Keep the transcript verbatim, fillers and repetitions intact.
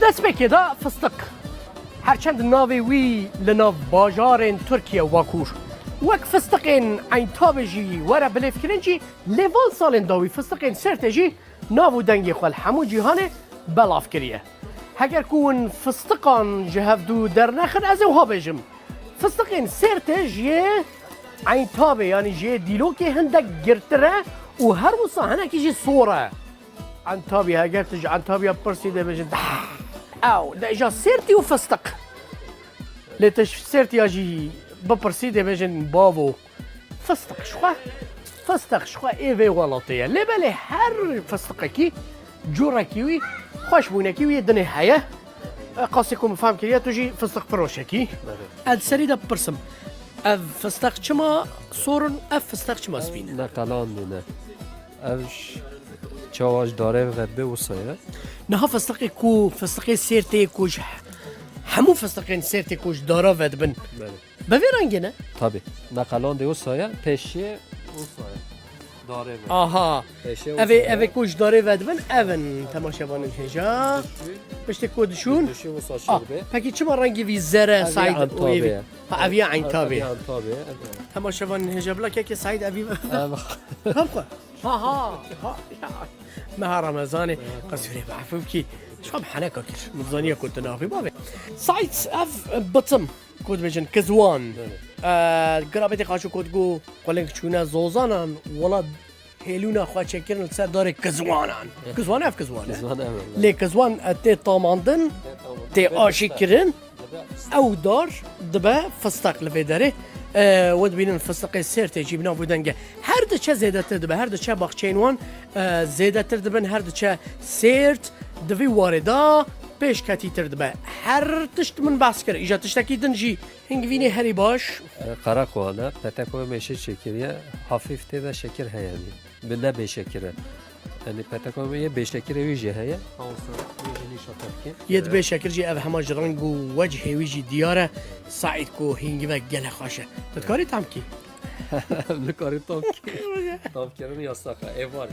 Destpêkê de fistiq. Herçend navê wî li nav bajarên Tirkiye Bakur wek fistiqên Eyntabê jî were bilêvkirin jî, lê van salên dawî fistiqên Sêrtê jî nav û dengê xwe li hemû cîhanê belav kiriye. Heger ku hûn fistiqan ji hevdû dernexin, ez ê wiha bêjim. Fistiqên Sêrtê ji yê Eyntabê, yanî ji yê Dîlokê hindek girtir e û her wisa hinekî jî sor e. Entabî, heger tu ji Entabiya bipirsî dê bêjin, "Dah!" Ew, de îja Sêrtî û fistiq. Lê tu ji Sêrtiya jî bipirsî dê bêjin, "Bavo, fistiq ji xwe, fistiq ji xwe ê vê welatê ye." Lê belê her fistiqekî cûrekî wî, xweşbûnekî wî yê dinê heye. E, qasê ku min fehm kiriye, tu jî fistiq firoşekî. Belê. Ez serî de bipirsim. Ev fistiq çima sor in, ev fistiq çima spî ne? Ne qelandî ne. Ev ş-, çawa ji darê vedibê wisa ye. Niha fistiqê ku, fistiqê Sêrtê ku ji he-, hemû fistiqên Sêrtê ku ji dara vedibin. Belê. Bi vê rengê ne? Tabii. Ne qelandê wisa ye, pêşiyê wisa ye. Darê ve. Aha. Pêşiyê wisa ye. Ev ê, ev ê ku ji darê vedibin, ev in temaşevanên hêja. Piştê ku dişûn. Dişû wisa Ah, şirbe. Pekî çima rengê vî zer e, Ev ê Saîd, û Entabê ê vî? Ye. Ha, ev ya Entabê. Ev ya Entabê ye. Temaşevanên hêja bila kekê Saîd evî. Ev. Kam xwe? Ha, ha, ha, ya. Meha Remezanê, qesûrê bi efû bikî. Şam heneka kir. Min zaniye ku tu naxwî bavê. Saîd ev bitim, ku dibêjin kizwan. Belê. E, Girabetê Qaço ku digo, quleng çûne zozanan, wela hêlûna xwe çêkirin li ser darê kizwanan. Kizwan ev kizwan e. Kizwan ev e. Lê kizwan, e, tê tamandin, tê aşî kirin. Ew dar dibe fisteq li vê derê. E, we dibînin fisteqê Sêrtê jî bi nav û deng e. Her diçe zêdetir dibe, her diçe baxçeyên wan, e, zêdetir dibin, her diçe Sêrt di vî warê de pêşketîtir dibe. Her tişt min behs kir. Îja tiştekî din jî hingivînê herî baş. E, qereqola, petekoya mêşe çêkiriye, hafîf tê de şekir heye. Bi ne bêşekir e. Yanî peteka me yê bêşekirê wî jî heye. Hawsa wî jî nîşa te bike. Yê di bêşekir jî ev hema ji reng û wecihê wî jî diyar e. Saîd ku hîngive gelek xweş e. Tu dikarî tam kî? Em nikarî tam kî. Tamkirin yasax e. Ê var.